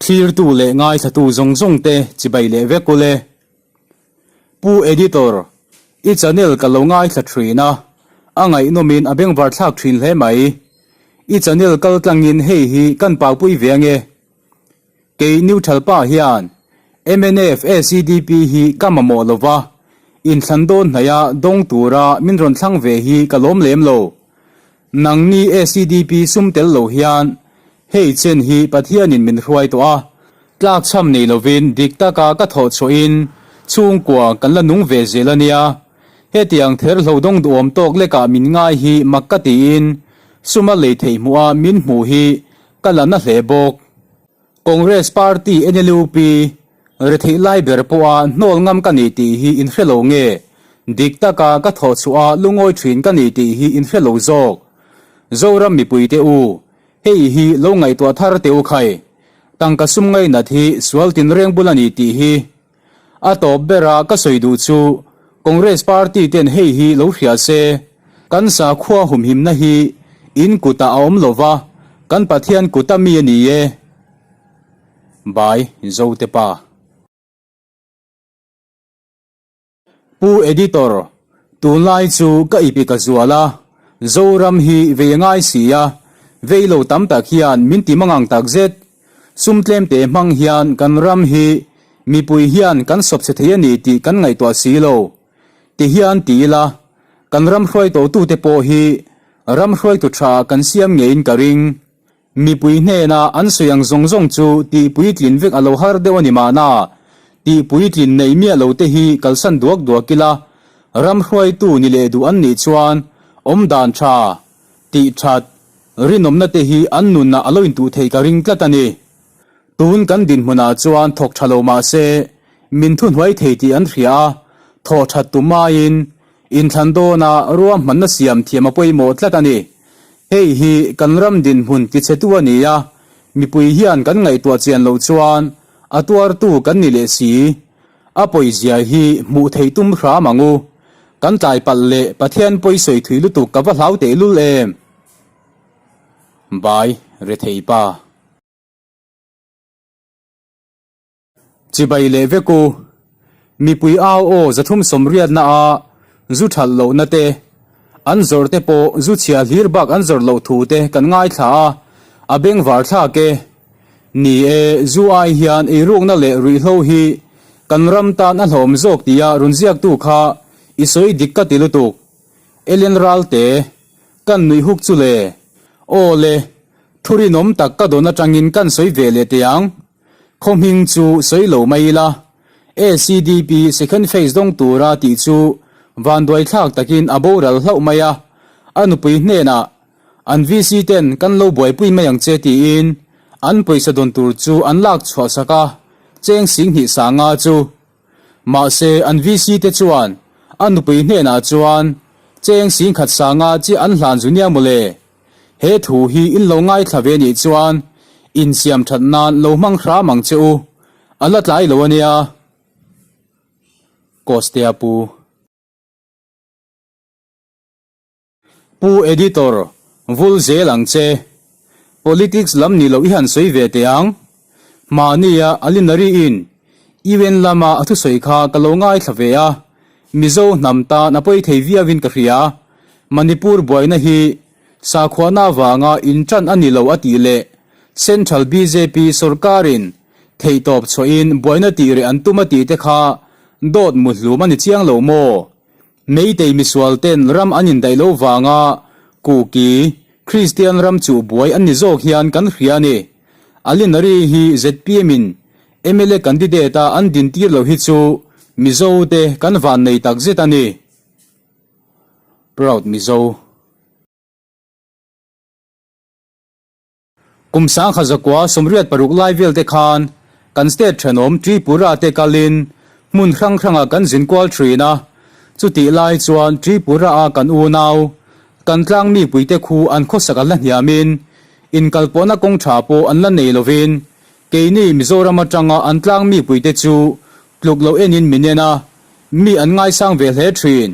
Thlirtu leh ngaithlatu zawng zawng te chibai leh vek ule. Pu Editor, i channel ka lo ngaithla thin a, a ngaihnawmin a bengvar thlak thin hle mai. I channel kal tlangin hei hi kan paupui ve ange. Kei neutral pa hian mnf ACDP hi ka mamawh lo va, inthlan dawn hnaia dawng tura min rawn thlang ve hi ka lawm lem lo. Nangni ACDP sum tel lo hian hei chen hi Pathianin min hruai tawh a, tlakchham nei lovin dik taka ka thawh chhuahin chhungkua kan la nung ve zel a nia. Hetiang ther hlo dawng duhawm tawk lekah min ngai hi mak ka tiin suma lei theih hmuha min hmuh hi ka la na hle bawk. Congress Party NLUP retheih lai ber pawha hnawl ngam ka ni tih hi in hre lo nge? Dik taka ka thawh chhuah a lungawi thin ka ni tih hi in hre lo zawk. Zoram mipuite u, hei hi lo ngaihtuah thar teh u khai. Tangka sum ngainat hi sual tinreng bul a ni tih hi. A tawp bera ka sawi duh chu Congress party ten hei hi lo hria se, kan sakhua humhimna hi in kutah a awm lova, kan Pathian kuta mi a ni e. By Zote Pa. Pu Editor, tunlai chu ka ipi ka zual a, Zoram hi vei a ngai si a, vei lo tam tak hian min ti mangang tak zet. Sum tlemte hmang hian kan ram hi mipui hian kan sawp chhe thei a ni tih kan ngaihtuah si lo. Ti hian ti ila, kan ram hruaitawhtute pawh hi ram hruaitu tha kan siam ngeiin ka ring. Mipui hnena an sawi ang zawng zawng chu tih puitlin vek a lo har deuh a ni mahna, tih puitlin neih miah lo te hi kalsan duak duak ila, ram hruaitu ni leh duh an nih chuan awmdan tha, tih that, rinawmna te hi an nunah a lo intuh theih ka ring tlat a ni. Tun kan dinhmunah chuan thawk tha lo mah se, min thuhnuai thei tih an hria a, thawh that tum aiin Inthlan dawna ruahmanna siam thiam a pawimawh tlat a ni. Hei hi kan ram dinhmun tichhetu a ni a, mipui hian kan ngaihtuah chian loh chuan a tuartu kan ni leh si. A pawizia hi hmuh theih tum hram ang u. Kan tlai palh leh Pathian pawi sawi thui lutuk ka va hlau tehlul em? Bai rethei pa. Chibai leh vek u. Mipui au aw 380 a zu that lohna te, an zawrh te pawh zu chhia hlir bak an zawrh loh thu te kan ngaithla a, a bengvar thlak e. Ni e, zu ai hian eirukna leh ruihhlo hi kan ram tan a hlawm zawk tia rawn ziaktu kha i sawi dik ka ti lutuk. Ellen Ralte, kan nuih huk chu le. Aw le, thu rinawm tak ka dawn atangin kan sawi ve leh teh ang. Khaw hming chu sawi lo mai ila, ACDP second phase dawng tura tih chu vanduai thlak takin a boral hlauh mai a, a nupui hnenah an VC ten kan lo buaipui mai ang che tiin an pawisa dawn tur chu an lak chhuah sak a, cheng 20 sanga chu. Mahse an VC te chuan a nupui hnenah chuan cheng 10,000 sanga chiah an hlan zu nia mawle. He thu hi in lo ngaithla ve nih chuan insiam that nan lo hmang hram ang che u, a la tlai lo a nia. Kostea Pu. Pu Editor, vul zel ang che. Politics lam ni lo i han sawi ve teh ang. Mahnia Alinari in UN lama a thusawi kha ka lo ngaithla ve a, Mizo hnam tan a pawi thei viauin ka hria. Manipur buaina hi sakhuana avanga inṭan a ni lo a tih leh Central bjp sorkarin theihtawp chhuahin buaina tih reh an tum a tih te kha dawt muhlum a ni chiang lo maw? Meitei misual ten ram an indaih lo vanga Kuki Kristian ram chuh buai an ni zawk hian kan hria a ni. Alinari hi zpm in mla candidate a an dintir lo hi chu Mizo te kan vannei takzet a ni. Proud Mizo. Kum 1986 lai vel te khan kan state thenawm Tripura te kalin hmun hrang hrangah kan zin kual thin a, chutih lai chuan Tripura a kan unau, kan tlang mipuite khu an khawsak an la hniamin inkalpawhna kawng tha pawh an la nei lovin keini Mizoram atanga an tlang mipuite chu tluk loh enin min en a, Mi an ngaisang ve hle thin.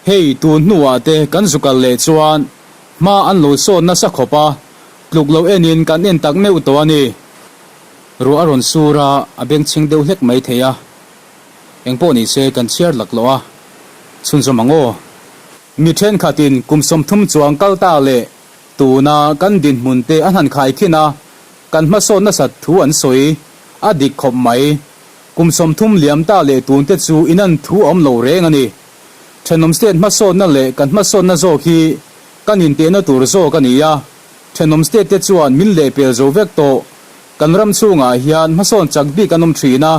Hei tun hnuah te kan zu kal leh chuan hma an lo sawn nasa khawp a, tluk lo enin kan en tak meuh tawh a ni. Ruah a rawn sur a, a bengchheng deuh hlek mai thei a. Engpawh ni se kan chhiar laklawh a, chhunzawm ang aw. Mi thenkhatin kum 30 chuang kal ta leh tuna kan dinhmun te an han khai khin a, kan hmasawn nasat thu an sawi a dik khawp mai. Kum 30 liam ta leh tun te chu inan thu a awm lo reng a ni. Thenawm state hmasawnna leh kan hmasawnna zawk hi kan intehna tur zawk a ni a, thenawm state te chuan min lehpel zo vek tawh. Kan ram chhungah hian hmasawn chak bik an awm thin a,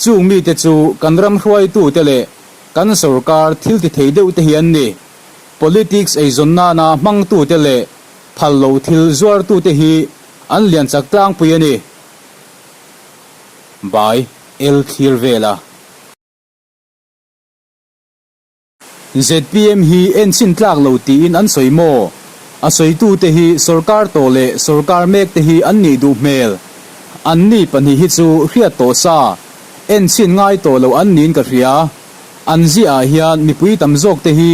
chung mite chu kan ram hruaitute leh kan sorkar thil ti thei deuh te hi an ni. Politics eizawn nana hmangtute leh phal lo thil zuartute hi an lian chak tlangpui a ni. By El Thlir Vela. Zpm hi enchhin tlak lo tiin an sawi maw? A sawitute hi sorkar tawh leh sorkar mek te hi an nih duh hmel. Anni pahnih hi chu hriat tawh sa, enchhin ngai tawh lo an niin ka hria. An ziah ah hian mipui tam zawk te hi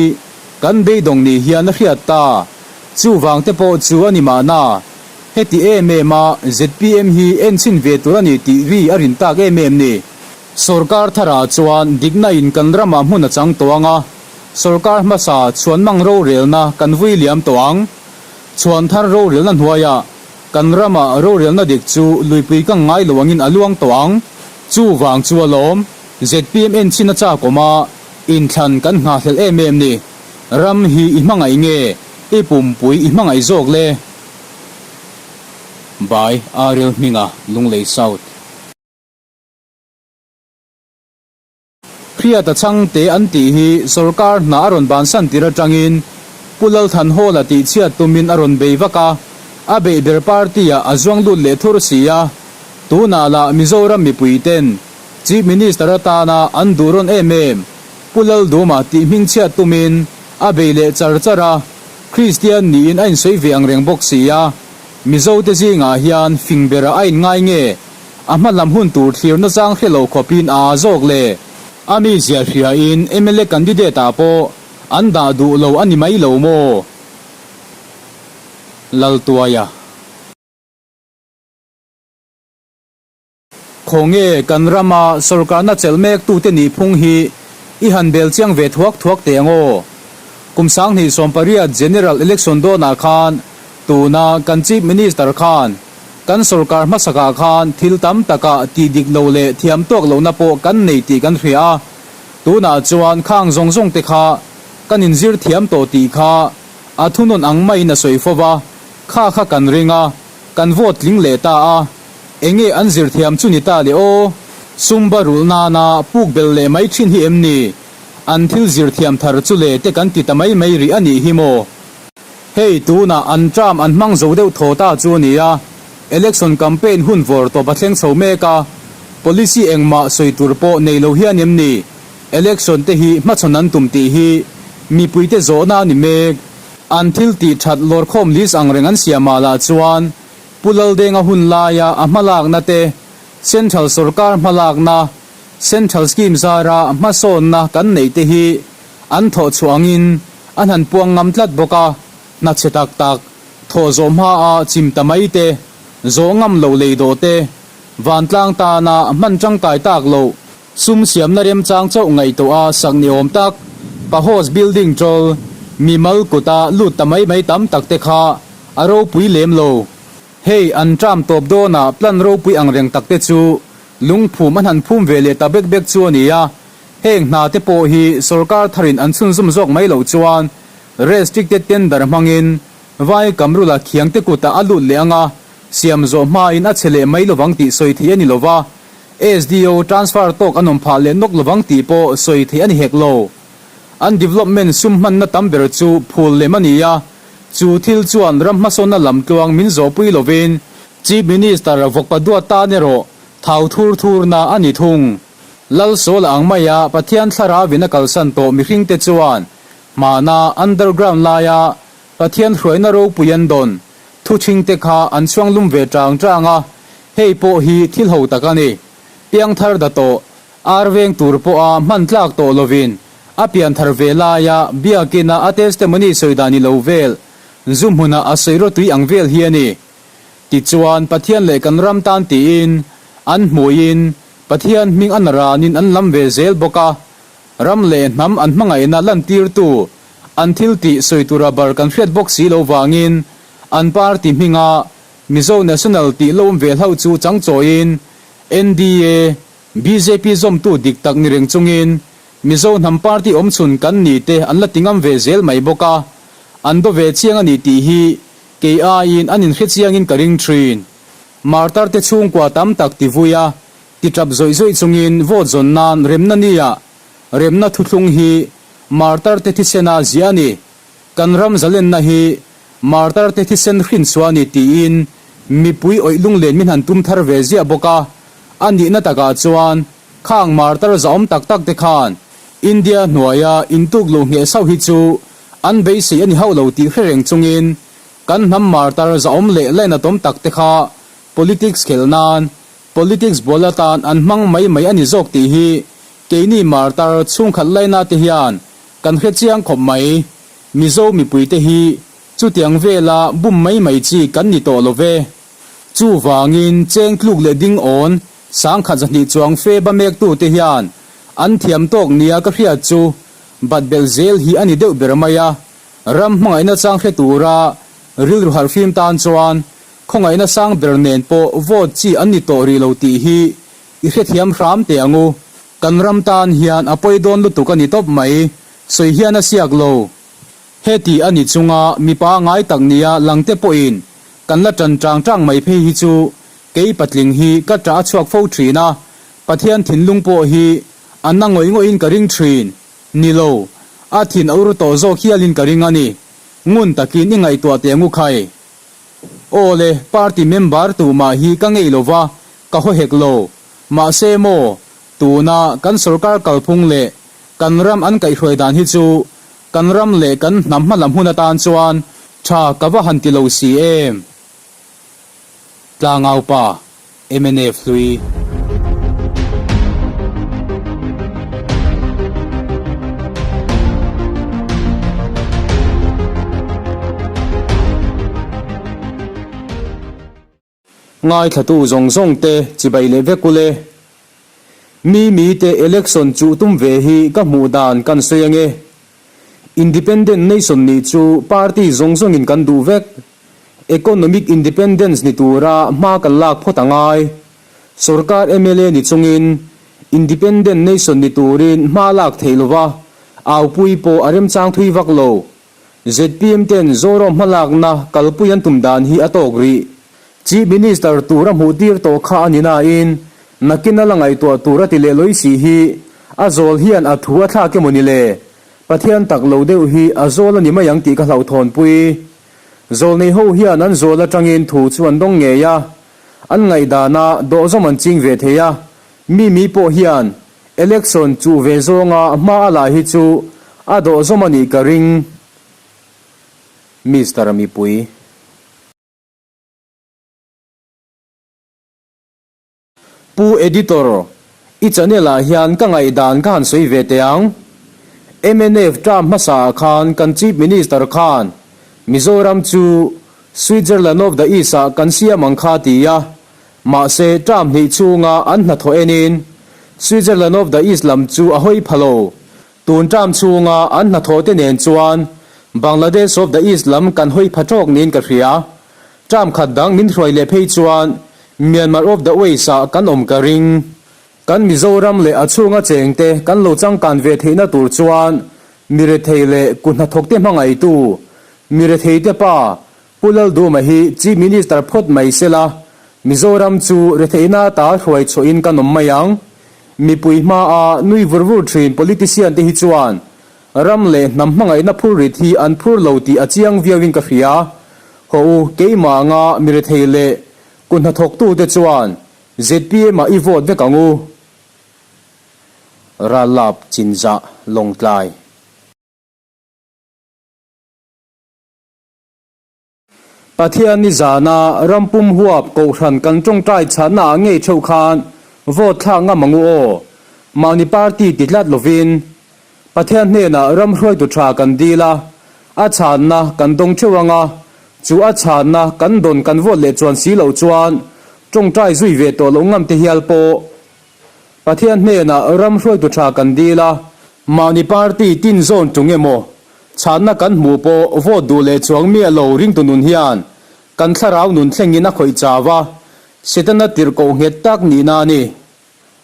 kan beidawng ni hian a hriat ta. Chuvang te pawh chu a ni mahna. Heti em em a zpm hi enchhin ve tur a ni tih ri a rin tak em em ni. Sorkar tharah chuan dikna in kan ramah hmun a chang tawh ang a, sorkar hmasa chhuanmang rorelna kan vui liam tawh ang. Chhuan thar rorelna hnuaiah kan ramah rorelna dik chu luipui kang ngai lo angin a luang tawh ang. Chuvang chu alawm, zpm enchin a chak awm a, inthlan kan nghahhlelh em em ni. Ram hi i hmangaih nge, i pumpui i hmangaih zawk le? By Ariel Hminga, Lunglei South. Hriata chhangte an tih hi sorkar hna a rawn bansan tir atangin Pu Lalthanhawla tihchhiat tumin a rawn bei vak a, a beih ber party-ah a zuang lut leh thur si a, tunah lah Mizoram mipuiten Chief Minister atana an duh rawn em em Pu Lalduma tih hmingchhiat tumin a bei leh char char a, Kristian niin a insawi ve ang reng bawk si a, Mizote zingah hian fing berah a inngai nge? A hma lam hun tur thlirna zang hre lo khawpin a aa zawk le. A mi ziah hriain mla candidate ah pawh an dah duh lo a ni mai lo maw? Laltuaia. Khawnge kan rama sorkarna chelh mek tute nih phung hi i han bel chiang ve thuak thuak teh ang aw. Kum 2018 General Election dawnah khan tuna kan Chief Minister khan Kan sorkar hmasakah khan thil tam takah tih dik lo leh thiam tawk lohna pawh kan nei tih kan hria a, tunah chuan khang zawng zawng te kha kan inzir thiam tawh tih kha a thunawn ang maiin a sawi fo va, kha kha kan ring a, kan vote tling leh ta a, enge an zir thiam chu ni ta le aw? Sum ba rulh nana puk bel leh mai thin hi em ni? An thil zir thiam thar chu le te kan ti ta mai mai rih a nih hi maw? Hei tunah an term an hmang zo deuh thaw ta chu a ni a, election campaign hun vawr tawp a thleng chho mek a, policy engmah sawi tur pawh nei lo hian em ni election te hi hmachhawn an tum tih hi mipuite zawhna a ni mek. An thil tih that lawrkhawm list ang reng an siam ah lah chuan Pu Laldenga hun laia a hmalakna te, Central sawrkar hmalakna, Central scheme zara hmasawnna kan neih te hi an thawh chhuah angin An han puang ngam tlat bawk a, hna chhe tak tak, thawh zawh hmaa chim ta mai te, zawh ngam lo lei dawh te, vantlang tana hman tangkai tak loh, sum siamna remchang chauh ngaihtuah a sak ni awm tak, Pahos building ṭawl, mimal kuta lut ta mai mai tam tak te kha a ropui lem lo. Hei an ṭam tawp dawnah plan ropui ang reng tak te chu lungphum an han phum ve leh ta bek bek chu a ni a, Heng hna te pawh hi sorkar tharin an chhunzawm zawk mai loh chuan restricted tender hmangin vai Kamrula khiang te kutah a lut leh ang a, siam zawh hmain a che leh mai lovang tih sawi theih a ni lova, SDO transfer tawk an awm phah leh nawk lovang tih pawh sawi theih a ni hek lo. An development sum hmanna tam ber chu phul lem a ni a, chu thil chuan ram hmasawnna lamtluang min zawhpui lovin Chief Minister Vawkpa Duat tan erawh thau thur thurna a ni thung. Lalsawla ang maia Pathian thlarauin a kalsan tawh mihringte chuan hmana underground laia Pathian hruaina ropui an dawn thuchhingte kha an chhuanglum ve tang tang a, hei pawh hi thil ho tak a ni. Piangthar da tawh, ar veng tur pawha hman tlak tawh lovin a pianthar ve laia biakina a testimony sawi dan i lo vel, zu hmuna a sawi rawtui ang vel hi a ni. Tichuan Pathian leh kan ram tan tiin. An hmuiin Pathian hming a naranin an lam ve zel bawk a, ram leh hnam an hmangaihna lantirtu an thil tih sawi tura bar kan hriat bawk si lo vangin an party hminga Mizo National tih lo awm ve hlauh chu changchawiin NDA, bjp zawmtu dik tak ni reng chungin Mizo hnam party awmchhun kan ni te an la ti ngam ve zel mai bawk a, an do ve chiang a ni tih hi kei aiin an inhre chiangin ka ring thin. Martar te chhungkua tam tak ti vui a, ti tap zawih zawih chungin vote zawn nan remna nia remna thuthlung hi Martar te thisen a ziah a ni. Kan ram zalenna hi Martar te thisen hrinchhuah a ni tiin mipui awih lunglen min han tum thar ve ziah bawk a. A nihna takah chuan khang Martar zahawm tak tak te khan India hnuaia intuk luh ngheh sauh hi chu an beisei a ni hauh lo tih hre reng chungin Kan hnam martar zahawm leh lainatawm tak te kha politics khelh nan, politics bual atan an hmang mai mai a ni zawk tih hi keini martar chhungkhat laina te hian kan hre chiang khawp mai. Mizo mipui te hi chutiang vela bum mai mai chi kan ni tawh lo ve. Chuvangin cheng tluk leh ding awn sangkhat zahnih chuang fe ba mektu te hian an thiam tawk nia ka hriat chu bat belh zel hi a ni deuh ber mai a. Ram hmangaihna chang hre tura rilru harhfim tan chuan khawngaihna sang ber nen pawh vote chi an ni tawh rih lo tih hi i hrethiam hram teh ang u. Kan ram tan hian a pawi dawn lutuk a ni tawp mai, sawi hian a siak lo. Heti a ni chunga mipa ngai tak nia langte pawhin kan la tan tang tang mai phei hi chu kei patling hi ka tah a chhuak fo thin a, Pathian thinlung pawh hi a na ngawih ngawih in ka ring thin. Ni lo, a thin a ur tawh zawk hialin ka ring a ni. Ngun takin i ngaihtuah teh ngu khai. Aw le, party member tumah hi ka ngei lo va, ka haw hek lo. Mahse maw, tuna kan sorkar kalphung leh kan ram an kaihhruai dan hi chu kan ram leh kan hnam hmalam hun atan chuan tha ka va han ti lo si em? Tlangaupa. Mnf hlui. Ngaithlatu zawng zawng te chibai leh vek ule. Mi mi te election chuh tum ve hi ka hmuh dan kan sawi ange. Independent nation nih chu party zawng zawngin kan duh vek. Economic independence ni tura hma kan lak phawt a ngai. Sorkar mla ni chungin independent nation ni turin hma lak theih lova aupui pawh a remchang thui vak lo. Zpm ten Zoram hmalakna kalpui an tum dan hi a tawk rih. Chief Minister tur a hmuh tir tawh kha a ni nain nakin a la ngaihtuah tur a ti leh lawi si hi a zawl hian a thu a thlak emaw ni le? Pathian tak lo deuh hi a zawl a ni mai ang tih ka hlauhthawnpui. Zawlnei ho hian an zawl atangin thu chu an dawng ngei a, an ngaihdana dawhzawm an ching ve thei a, mi mi pawh hian election chuh ve zawnga hma a la hi chu a dawhzawm a nih ka ring. Mister Mipui. Pu Editor, i channel ah hian ka ngaihdan ka han sawi ve teh ang. Mnf term hmasa ah khan kan Chief Minister khan Mizoram chu Switzerland of the East ah kan siam ang kha ti a, mahse term hnih chhunga an hnathawh enin Switzerland of the East lam chu a hawi pha lo. Tun term chhunga an hnathawh te nen chuan Bangladesh of the East lam kan hawi pha tawk niin ka hria. Term khat dang min hruai leh phei chuan Myanmar of the West ah kan awm ka ring. Kan Mizoram leh a chhunga chengte kan lo changkan ve theihna tur chuan mi rethei leh ku hnathawkte hmangaihtu, mi retheite pa Pu Lalduma hi Chief Minister phawt mai sela, Mizoram chu retheihna ata hruai chhuahin kan awm mai ang. Mipui hmaa nui vur vur thin politician te hi chuan ram leh hnam hmangaihna phurrit hi an phur lo tih a chiang viauin ka hria. Haw u, keimah anga mi rethei leh Kut hnathawktute chuan zpm ah i vote vek ang u. Rallap Chinzah Lawngtlai. Pathian ni zana rampum huap kohhran kan tawngtai chhahna ah ngei theuh khan vote thlak ngam ang u aw. Mahni party ti tlat lovin Pathian hnenah ram hruaitu tha kan dil a, a chhanna kan dawng theuh ang a, chu a chhanna kan dawn kan vote leh chuan si loh chuan Tawngtai zui ve tawh loh ngam te hial pawh Pathian hnenah ram hruaitu tha kan dil a, mahni party tin zawn tung emaw chhanna kan hmuh pawh vote duh leh chuang miah lo ringtu nun hian kan thlarau nun thlengin a khawih chau a, Setana tirhkoh nghet tak nihna a ni.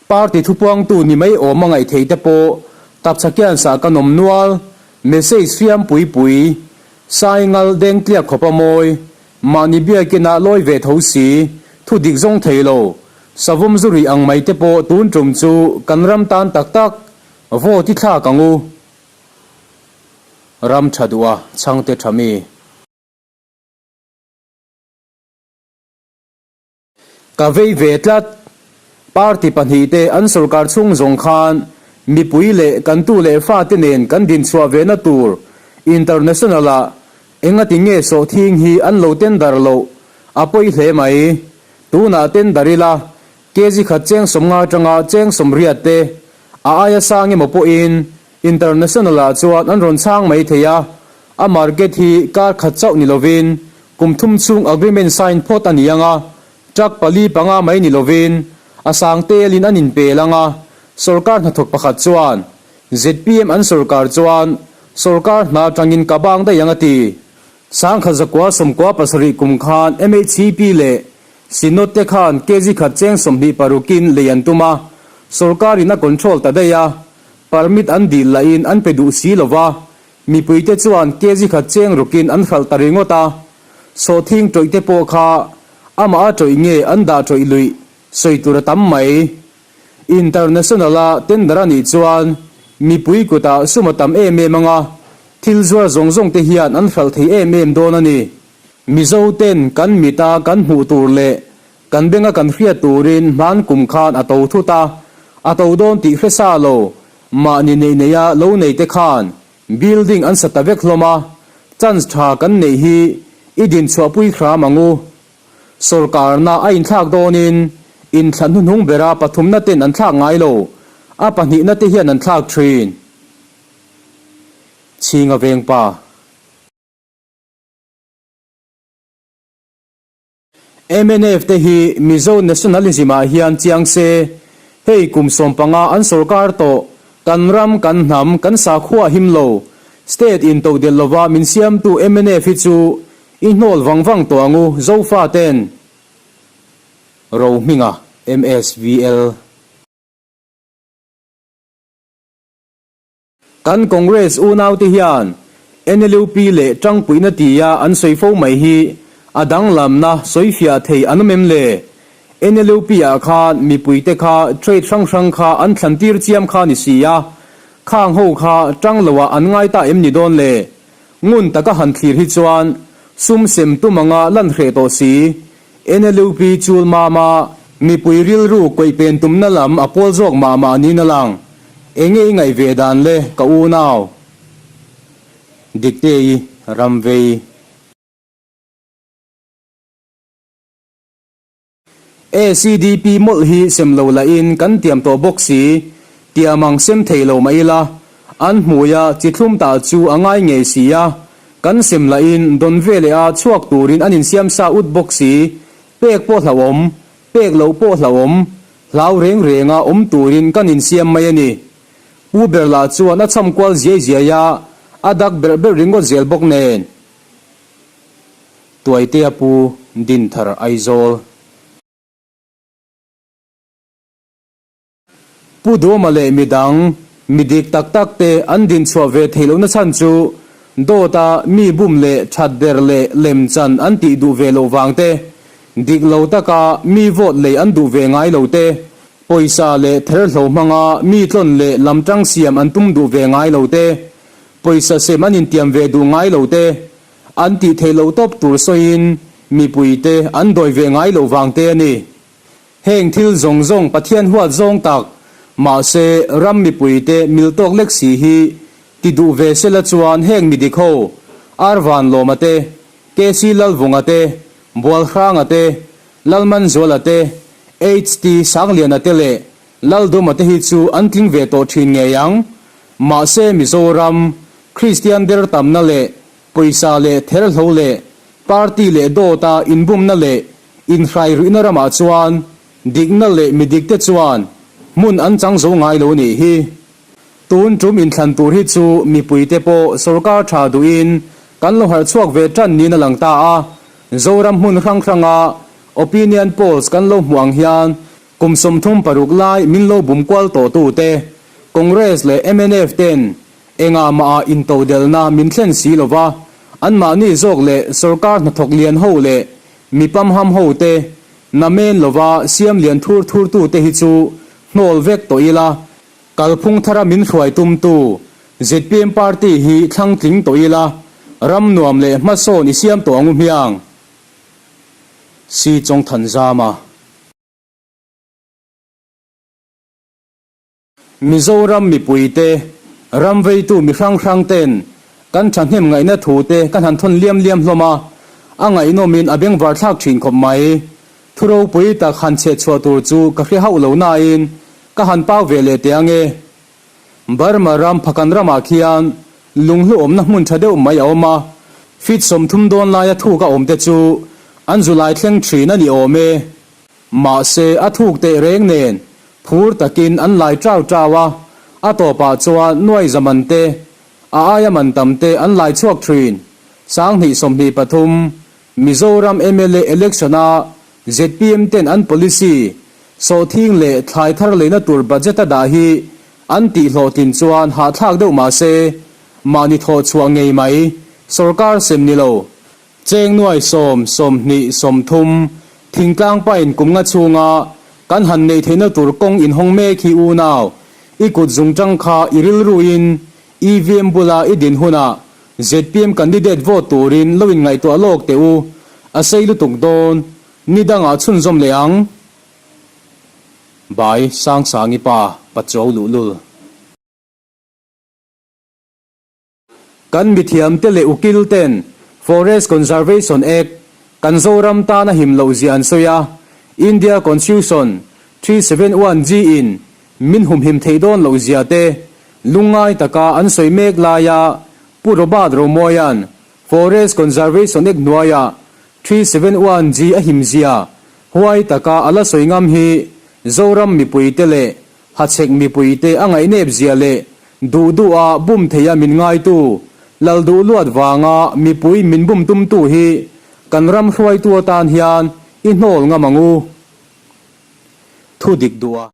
Party thupuangtu ni mai awm a ngaih theih te pawh tapchhakian sah kan awm nual, message fiam pui pui, saingal deng tliak khawp a mawi, mahni biakinah lawi ve tho si, thu dik zawng thei lo, savawm zu rih ang mai te pawh tun tum chu kan ram tan tak tak vote i thlak ang u. Ram tha duh a chhangte tha mi. Ka vei ve tlat. Party pahnihte an sorkar chhung zawng khan mipui leh kan tu leh fate nen kan dinchhuah ve na tur international ah engati nge sawhthing hi an lo tender loh a pawi hle mai. Tunah tender ila kg khat cheng 50 atanga cheng 80 te a aia sang emaw pawhin International ah chuan an rawn chhang mai thei a, a market hi kar khat chauh ni lovin kum thum chhung agreement sign phawt a ni ang a, truck pali panga mai ni lovin a sang telin an inpel ang a, sorkar hnathawk pakhat chuan zpm an sorkar chuan sorkar hna atangin ka bang daih ang a ti. Sangkhat zakua 97 kum khan MHCP leh Synod te khan kg khat cheng 26in lei an tum a, sorkarin a control ta daih a, Permit an dil lahin an pe duh si lo va, mipuite chuan kg khat cheng rukin an hralh ta ringawt a. Sawhthing tawih te pawh kha amah a tawih nge an dah tawih luih sawi tur a tam mai. International-a tender a nih chuan mipui kutah sum a tam em em ang a, thil zuar zawng zawng te hian an hralh thei em em dawn a ni. Mizo ten kan mita kan hmuh tur leh Kan benga kan hriat turin hman kum khan a to thut a, a to dawn tih hre sa lo, mahni neih neia lo nei te khan building an sa ta vek hlawm a, chance tha kan neih hi i dinchhuahpui hram ang u. Sawrkarna a inthlak dawnin inthlan hnuhnung bera pathumna ten an thlak ngai lo, a pahnihna te hian an thlak thin. Chhinga vengpa. Mnf te hi Mizo nationalism ah hian chiang se, hei kum 15 an sorkar tawh, kan ram, kan hnam, kan sakhua him lo, state in todelh lova min siamtu mnf hi chu i hnawl vang vang tawh ang u Zofa ten. Rohminga, MSVL. Kan Congress unaute hian NLUP leh tangpuihna tia an sawi fo mai hi a danglamna sawifiah thei an awm em le? NLUP ah khan mipuite kha trade hrang hrang kha an thlan tir chiam kha ni si a, khang ho kha tang loah an ngai ta em ni dawn le? Ngun taka han thlir hi chuan sum sem tum anga lan hreh tawh si. NLUP chul mama mipui rilru kawih pen tumna lam a pawl zawk mah mah niin a lang. Enge i ngaih ve dan le ka unau? Diktei Ramvei. ACDP mawlh hi sem lo lahin kan tiam tawh bawk si, tiam ang sem thei lo mah ila, an hmuia chi thlum tah chu a ngai ngei si a, kan sem lahin dawn veleh a chhuak turin an insiam sa ut bawk si, pek pawh hlauhawm, pek loh pawh hlauhawm, hlau reng renga awm turin kan insiam mai a ni. Pu ber lah chuan a cham kual ziai ziai a, a dak berh berh ringawt zel bawk nen. Tuaitea Pu Dinthar Aizawl. Pu Duama leh midang, mi dik tak tak te an dinchhuah ve theih lohna chhan chu dawta mi bum leh that der leh lem chan an tih duh ve loh vang te, dik lo taka mi vote lei an duh ve ngai lo te, pawisa leh therhlo hmanga mi tlawn leh lamtang siam an tum duh ve ngai lo te, pawisa sem an intiam ve duh ngai lo te, an tih theih loh tawp tur sawiin mipuite an dawi ve ngai loh vang te a ni. Heng thil zawng zawng Pathian huat zawng tak, mahse ram mipuite mil tawk lek si hi ti duh ve sela chuan heng mi dik ho, Arvanlawma te, KC Lalvunga te, Bualhranga te, Lalmanzuala te, HT Sangliana te leh Lalduma te hi chu an tling ve tawh thin ngei ang. Mahse Mizoram, Kristian der tamna leh pawisa leh therhlo leh party leh dawta inbumna leh Inhrai ruihna ramah chuan dikna leh midikte chuan hmun an chang zo ngai lo nih hi. Tun tum inthlan tur hi chu mipuite pawh sorkar tha duhin kan lo harh chhuak ve tan niin a lang ta a, Zoram hmun hrang hranga opinion polls kan lo hmuh ang hian kum 36 lai min lo bum kual tawh tute Congress leh mnf ten engah mah ah intodelhna min thlen si lova, anmahni zawk leh sorkar hnathawk lian ho leh mi pamham ho te namen lova siam lian thur thur tute hi chu hnawl vek tawh ila, Kalphung thara min hruai tumtu zpm party hi thlang tling tawh ila, ram nuam leh hmasawn i siam tawh ang u hmiang. Si Chawngthanzama. Mizoram mipuite, ram veitu mi hrang hrang ten kan thahnem ngaihna thu te kan han thawn liam liam hlawm a, a ngaihnawmin a bengvar thlak thin khawp mai. Thu ropui tak han chheh chhuah tur chu ka hre hauh lo nain ka han pau ve leh teh ang e. Burma ram Phakan ramah khian lunghlu awmna hmun tha deuh mai a awm a, feet 30 dawn laia thuk a awm te chu an zu lai thleng thin a ni awm e. Mahse a thuk teh reng nen phur takin an lai tau tau a, a tawpah chuan nuai za man te, a aia man tam te an lai chhuak thin. 2023 Mizoram mla election-a zpm ten an policy sawhthing leh thlai thar leina tur budget a dah hi an tihhlawhtlin chuan hahthlak deuh mah se, mahni thawh chhuah ngei mai, sorkar sem ni lo. Cheng nuai sawm, 20, 30, thingtlang pain kum nga chhunga kan han neih theihna tur kawng inhawng mek hi unau, i kut zungtang kha i rilruin EVM bula i din hunah zpm candidate vote turin lo inngaihtuah lawk teh u, a sei lutuk dawn, ni dangah chhunzawm leh ang. Bai Sangsangi pa Pachuau luhlul. Kan mithiamte leh ukil ten Forest Conservation Act kan Zoram tana him loh zia an sawi a, India Constitution 371 G in min humhim theih dawn loh zia te lungngai taka an sawi mek laia Pu Robert Romawia'n Forest Conservation Act hnuaiah 371 G a him zia huai taka a la sawi ngam hi Zoram mipuite leh Hachhek mipuite a ngaihnep zia leh duh duha bum theia min ngaitu, lal duh luat vanga mipui min bum tumtu hi kan ram hruaitu atan hian i hnawl ngam ang u. Thu dik duh a.